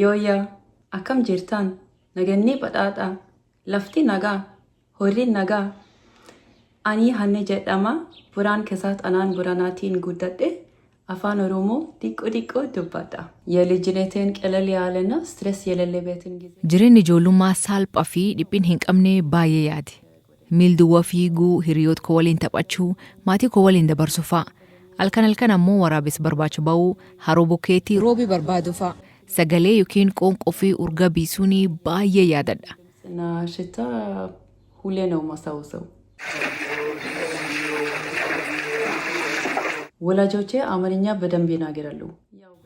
Yooyyaa, akkam jirtan? Naganni badhaadhaa, lafti nagaa, horiin nagaa. Ani Hanne jedhama. Buraan keessatti anaan Buranaatiin guddadhe. Afaan Oromoo xiqqoo xiqqoo dubbadha. የልጅነቴን ቀለል ያለና ስትረስ የሌለበትን ጊዜ Jireenyi ijoollummaa salphaa fi dhiphina hin qabne baay'ee yaade. Miil duwwaa fiiguu, hiriyoota koo waliin taphachuu, maatii koo waliin dabarsuu fa'a. Halkan halkan ammoo waraabessa barbaacha ba'uu, haroo bukkeetti roobii barbaadu fa'a. Sagalee yookiin qoonqoo fi urga biisuun baay'ee yaadadha. እና ሽታ ሁሌ ነው የማስታውሰው። ወላጆቼ አማርኛ በደንብ ይናገራሉ።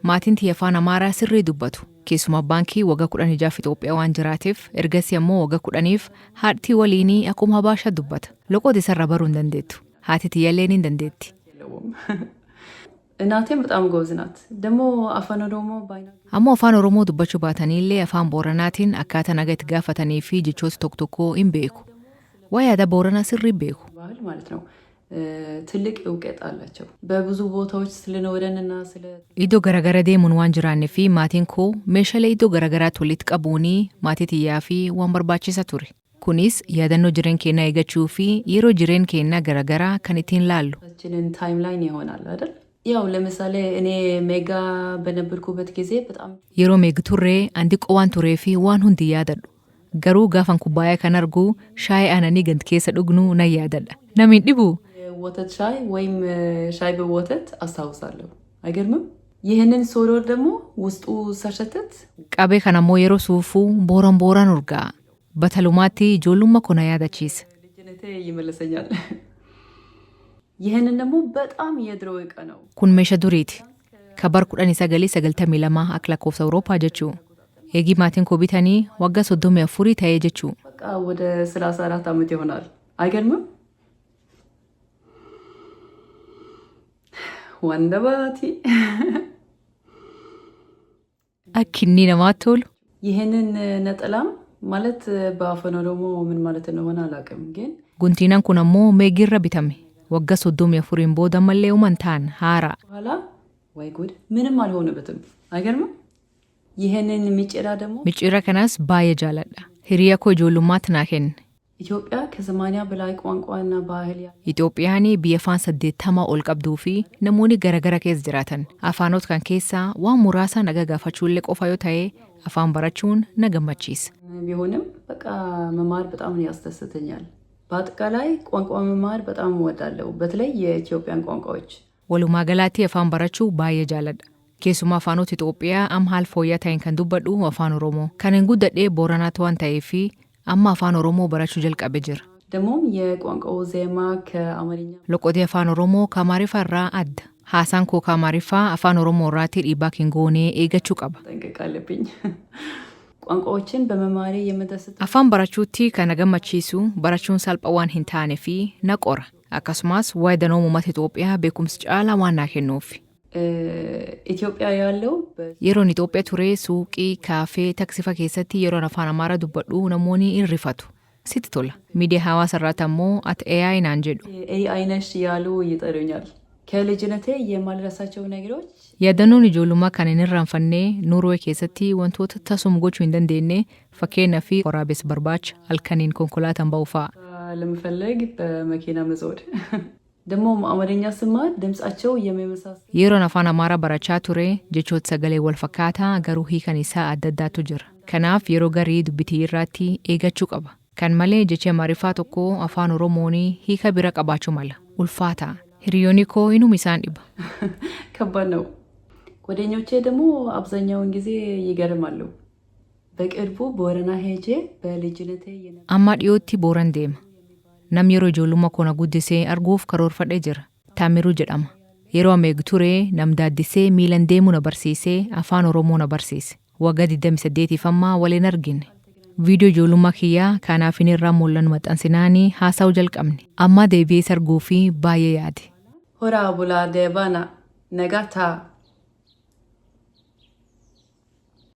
Maatiin tiyya afaan Amaaraa sirrii dubbatu. Keessumaa abbaan kii waggaa 16f Itoophiyaa waan jiraateef ergasii ammoo waggaa 10f haadhitii waliinii akkuma Habaashaa dubbata. Loqoota isarraa baruu hin dandeettu. Haati tiyyallee ni dandeetti. የለውም። እናቴም በጣም ጎበዝ ናት። ደግሞ አፋን ኦሮሞ ባይና Ammoo afaan Oromoo dubbachuu baataniillee afaan Booranaatiin akkaataa naga itti gaafatanii fi jechoota tokko tokko hin beeku. Waa'ee aadaa Booranaa sirrii beeku. ባህል ማለት ነው ትልቅ እውቀት አላቸው። በብዙ ቦታዎች ስለኖረንና ስለ Iddoo garaagaraa deemuun waan jiraannee fi maatiin koo meeshaalee iddoo garaagaraatti walitti qabuunii maatii tiyyaa fi waan barbaachisa ture. Kunis yaadannoo jireenya keenyaa eeggachuu fi yeroo jireenya keenyaa garaagaraa kan ittiin laallu. ችንን ታይምላይን ይሆናል አይደል? ያው ለምሳሌ እኔ ሜጋ በነበርኩበት ጊዜ በጣም Yeroo meegi turree an xiqqoo waan turee fi waan hundi yaadadhu. Garuu gaafan kubbaayyaa kan argu shaayii aananii gand keessa dhugnu nan yaadadha. Namni hin dhibuu? ወተት ሻይ ወይም ሻይ በወተት አስታውሳለሁ። አይገርምም? ይህንን ሶዶር ደግሞ ውስጡ ሳሸተት Qabee kana ammoo yeroo suufuu booran booraan urgaa'a. Batalumaatti ijoollummaa koo na yaadachiisa. ልጅነቴ ይመልሰኛል። ይህንን ደግሞ በጣም የድሮ ዕቃ ነው። Kun meeshaa duriiti. Ka bar 1992 akka lakkoofsa Awurooppaa jechuu. Eegii maatiin koo bitanii waggaa 34 ta'ee jechuu. በቃ ወደ 34 ዓመት ይሆናል። አይገርምም? ወንደባቲ Akki inni namaatti tolu. ይህንን ነጠላም ማለት በአፋን ኦሮሞ ምን ማለት እንደሆነ አላውቅም፣ ግን Guntiinaan kun ammoo meegiirra bitame. Waggaa 34n booda ammallee uuman ta'an haaraa. በኋላ ወይ ጉድ ምንም አልሆነበትም። አይገርምም? ይህንን ሚጭራ ደግሞ Micciirra kanas baay'ee jaaladha. Hiriya koo ijoollummaatti naa kenne. ኢትዮጵያ ከ80 በላይ ቋንቋና ባህል ያ Itoophiyaan biyya afaan 80 ol qabduu fi namoonni garaagara keessa jiraatan. Afaanota kan keessaa waan muraasa naga gaafachuullee qofa yoo ta'e afaan barachuun na gammachiisa. ቢሆንም በቃ መማር በጣም ያስደስተኛል። በአጠቃላይ ቋንቋ መማር በጣም እወዳለሁ፣ በተለይ የኢትዮጵያን ቋንቋዎች። Walumaa galaatti afaan barachuu baay'ee jaaladha. Keessumaa afaanota Itoophiyaa amma haala fooyya'aa ta'een kan dubbadhu afaan Oromoo. Kan hin guddadhee Booranaatti waan ta'eef amma afaan Oromoo barachuu jalqabe jira. ደግሞም የቋንቋው ዜማ ከአማርኛ Loqotee afaan Oromoo ka Amaariffaa irraa adda. Haasaan koo ka Amaariffaa afaan Oromoo irraatti dhiibbaa hin goonee eeggachuu qaba. መጠንቀቅ አለብኝ። ቋንቋዎችን በመማሬ የምደሰት Afaan barachuutti kan na gammachiisu barachuun salphaa waan hin taane fi na qora. Akkasumas waa'ee danooma uummata Itoophiyaa beekumsa caalaa waan naa kennuuf. ኢትዮጵያ ያለው በ- Yeroon Itoophiyaa ture suuqii, kaafee, taksifa keessatti yeroon afaan Amaaraa dubbadhu namoonni in rifatu. Sitti tola. Miidiyaa hawaasa irratti ammoo ati AI naan jedhu. ኤአይ ነሽ እያሉ ይጠሩኛል። ከልጅነቴ የማልረሳቸው ነገሮች Yaadannoon ijoollummaa kan hin irraanfanne Noorwee keessatti wantoota tasuma gochuu hin dandeenye fakkeenyaa fi waraabessa barbaacha halkaniin konkolaataan ba'u fa'a. ለመፈለግ በመኪና መዞር ደግሞ አማርኛ ስማር ድምጻቸው የሚመሳሰል Yeroon afaan Amaaraa barachaa ture jechoota sagalee wal fakkaataa garuu hiikan isaa adda addaatu jira. Kanaaf yeroo garii dubbitii irratti eeggachuu qaba. Kan malee jechi Amaariffaa tokko afaan Oromoon hiika bira qabaachuu mala. Ulfaataa. Hiriyoonni koo inuma isaan dhiba. ከባድ ነው። ጓደኞቼ ደግሞ አብዛኛውን ጊዜ ይገርማሉ። በቅርቡ ቦረና ሄጄ በልጅነቴ የነ- Amma dhiyootti Booran deema. Nam yeroo ijoollummaa koo na guddisee arguuf karoorfadhee jira. Taamiruu jedhama. Yeroo ameeg ture nam daaddisee miilan deemuu na barsiisee afaan Oromoo na barsiise. Waggaa 28 ammaa waliin argine. Viidiyoo ijoollummaa kiyyaa kanaaf inni irraa mul'annu maxxansinaanii haasa'uu jalqabne. Amma deebi'ee isa arguu fi baay'ee yaade. ሆራ ቡላ ደባና ነጋታ